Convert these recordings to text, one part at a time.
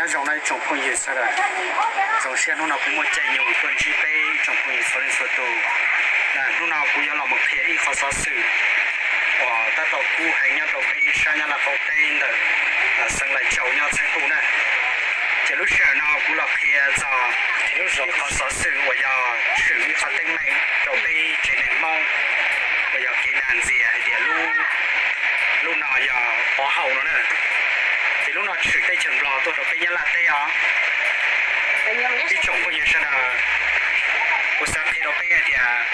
Zoo no ib tsoom phooj ywg sawv daws, zoo siab hnub no kuv muaj caij nyoog tuaj ntsib peb ib tsoom phooj ywg txhua leej txhua tus. Hnub no kuv yuav los mus qhia ib qhov xov xwm uas tab tom kub heev nyob rau peb sab Nyab Laj qaum teb ntawm xeev Lais Tsau nyob Txheeb Huj na. Ces lub sij hawm no kuv los qhia txog ib qhov xov xwm uas yog tshwm ib qhov teeb meem rau peb tsev neeg Hmoob uas yog kev dag ntxias hais tias lub, lub no yog pov haum no na. Ces lub no tshwm teb chaws Nplog tuaj rau peb Nyab Laj teb os. Ib tsoom phooj ywg sawv daws, kuv xav qhia rau peb hais tias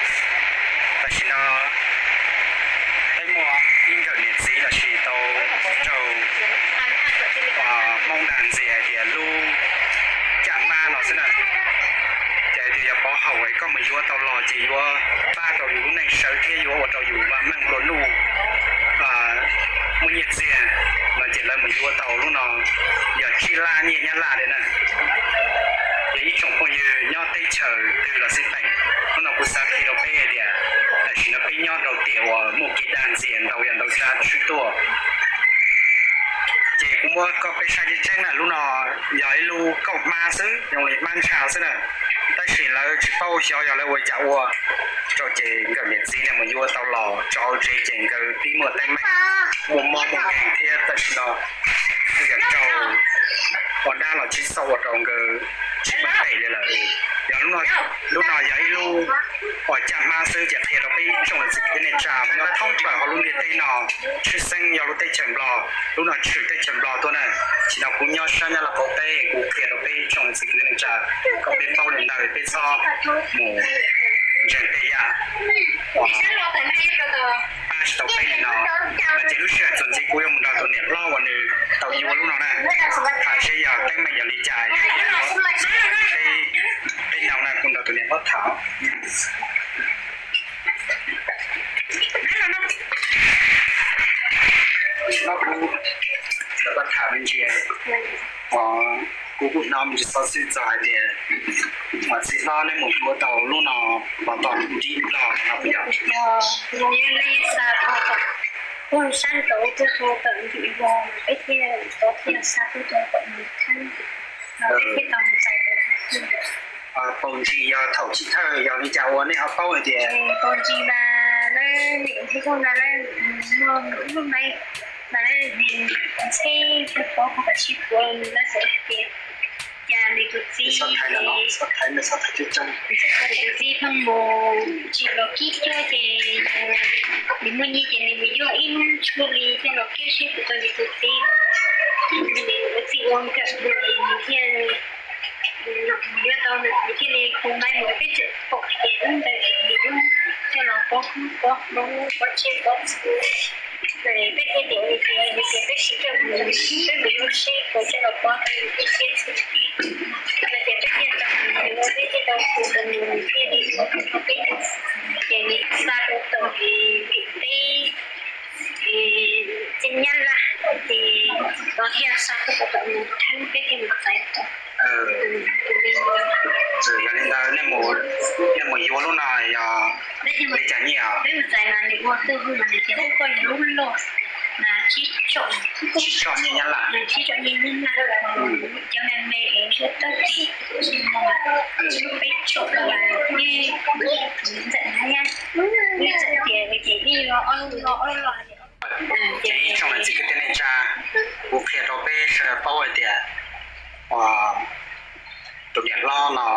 tam sim no peb muaj ib nkawm niam txiv los sis tau raug Hmoob dag ntxias hais tias lub caj hmab no xwb na. Ces hais tias yog pov haum es koj mus yuav tau los ces yuav pab rau yus lub neej sawv thiab yuav ua rau yus vam meej nplua nuj, muaj nyiaj txiag no ces lawv mus yuav tau lub no yog tsib lab nyiaj Nyab Laj li na. Ces ib tsoom phooj ywg nyob teb chaws twg los xij peem, hnub no kuv xav qhia rau peb hais tias tam sim no peb nyob rau tiam uas muaj kev dag ntxias ntau yam ntau tsav tswj tuaj. Ces kuv muab koj peb saib tseeb tseeb na, lub no yog ib lub kauj hmab xwb, zoo li hmab ntsha xwb na. Tab sis lawv tsis paub xyov yog lawv ua cas ua rau ces nkawm niam txiv no mus yuav tau los tso hauv tsev ces nkawd pib muaj teeb meem, muaj mob muaj nkeeg thiab tam sim no kuj yog raug ua dab los tsis txhob ua rau nkawd tsis meej pem li lawm. Yog lub no yog ib lub uas caj hmab xwb ces qhia rau peb ib tsoom niam txiv kwv tij neej tsa nyob thoob plaws hauv lub ntiaj teb no, tshwj xeeb yog lub teb chaws Nplog, lub no tshwm teb chaws Nplog tuaj na. Tam sim no kuv nyob sab Nyab Laj qaum teb, kuv qhia rau peb ib tsoom niam txiv kwv tij neej tsa kom peb paub li ntawd, peb txhob mus ntseeg tej yam uas pab tsis tau peb li no. Ces lub sij hawm txuas ntxiv kuv yuav mus nrog tus niam hlob uas nws tau yuav lub no na, tham seb yog teeb meem yog li cas, peb, peb nug na, kuv nrog tus niam hlob tham. Niam hlob, kuv, kuv tham me ntsis, kuv kuj hnov me ntsis xov xwm txog hais tias txiv hlob neb mus yuav tau lub no los tom nrim Nplog no puas yog? Yog, yog li xav tau tom, tuaj sab nraud tuaj rau tom nrim Nplog peb thiaj tau thiaj xa tuaj rau tom Nplog Theeb, no peb thiaj tau mus txais tau. Paus ntsis yog thaum chiv thawj yog li cas uas nej ho paub hais tias? Paus ntsis mas lawv niam thiab koj mas lawv muaj ib lub maiv mas lawv ntxheb kawg pov kom sib puav, lawv xav hais tias cas nws tus txiv, nws tus txiv pheej mus tsis los kib cuab ces nws muaj nyiaj ces nws mus yuav ib lub tshuaj li coj los kib seb puas tau nws tus txiv, nws tus txiv ua nkawm mus es nws thiaj mus yuav tau, nws thiaj li hu maiv mus, peb tseem pom ces lub ntawd nws coj los pov hmoob pov hmoov pov tsiaj pov txhu. Peb thiaj tias ua li tias, ua li tias peb sim coj mus, peb mus yuav seb puas coj los pov tau nws tej tsiaj txhu. Ua li tias peb thiaj tau mus yuav, peb thiaj tau hu tau nws thiaj li pov hmoov rau peb. Ces nws xa rau tom vim teb, teb Nyab Laj, ces los thiaj xa rau tom Nplog Theeb, peb thiaj mus txais tau. Yog li ntawd nej mus yuav lub no yog li cas nyiaj? Peb mus txais mas nws ua twj hu mas nws tias ua koj yog lub loj mas tsib tsom, tsib tsom nyiaj Nyab Laj, tsib tsom nyiaj Nyab Laj, cov me me es ntshe tawm tsis muaj, peb tsom no mas ib ntxawm na, ib ntxawm tias ces ib lo ob lo ob lo. Ces ib tsoom niam txiv kwv tij neej tsa, kuv qhia rau peb sawv daws paub hais tias tus niam hlob no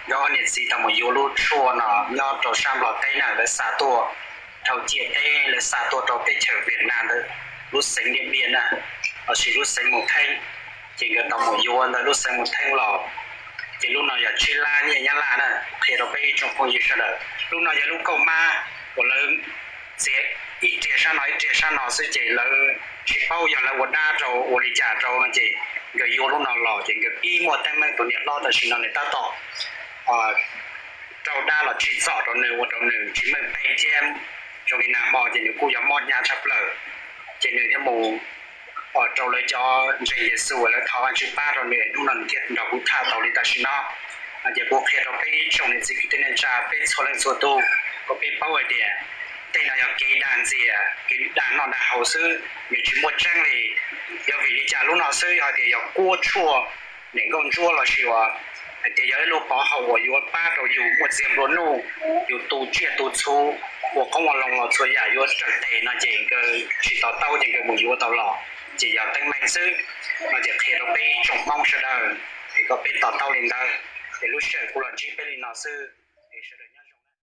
nkawd ob niam txiv tau mus yuav lub tshuaj no nyob rau sab Nplog teb na, lawv xa tuaj dhau ciam teb, lawv xa tuaj rau teb chaws Vietnam ntawd, lub xeev Diam Npiaj na, los sis lub xeev Mus Theeb. Ces nkawd tau mus yuav ntawm lub xeev Mus Theeb los, ces lub no yog tsib lab nyiaj Nyab Laj na. Qhia rau peb ib tsoom phooj ywg sawv daws, lub no yog lub kauj hmab uas lawv txiav ib riam sab no ib riam sab no xwb, ces lawv tsis paub yog lawv ua dab rau ua li cas rau no, ces nkawd yuav lub no los ces nkawd pib muaj teeb meem. Tus niam hlob tam sim no nws tab tom raug dab los tsim txom rau nws, ua rau nws tsis meej pem thiab, zoo li nag hmo ces nws kuj yog mob hnyav tshaj plaws. Ces nws thiaj mus rau lawv cov ntseeg Yexus, lawv thov Vajtswv pab rau nws, hnub no nws thiaj nrog kuv tham tau li tam sim no. Ces kuv qhia rau peb ib tsoom niam txiv kwv tij neej tsa peb txhua leej txhua tus, kom peb paub hais tias tej no yog kev dag ntxias, kev dag noj dag haus xwb, nws tsis muaj tseeb li. Yog vim li cas lub no xwb, yog hais tias yog kuab tshuaj Daim nkauj ntsuab lossis uas hais tias yog ib lub pov haum uas yuav pab rau yus muaj txiag nplua nuj, yus tu tsiaj tu txhu, ua qoob ua loo los txhua yam yuav raws tes no ces nkawd tsis to taub ces nkawd mus yuav tau los, ces yog teeb meem xwb. No ces qhia rau peb ib tsoom Hmoob sawv daws es kom peb to taub li ntawd. Es lub sij hawm kuv los ntsib peb li no xwb, es sawv daws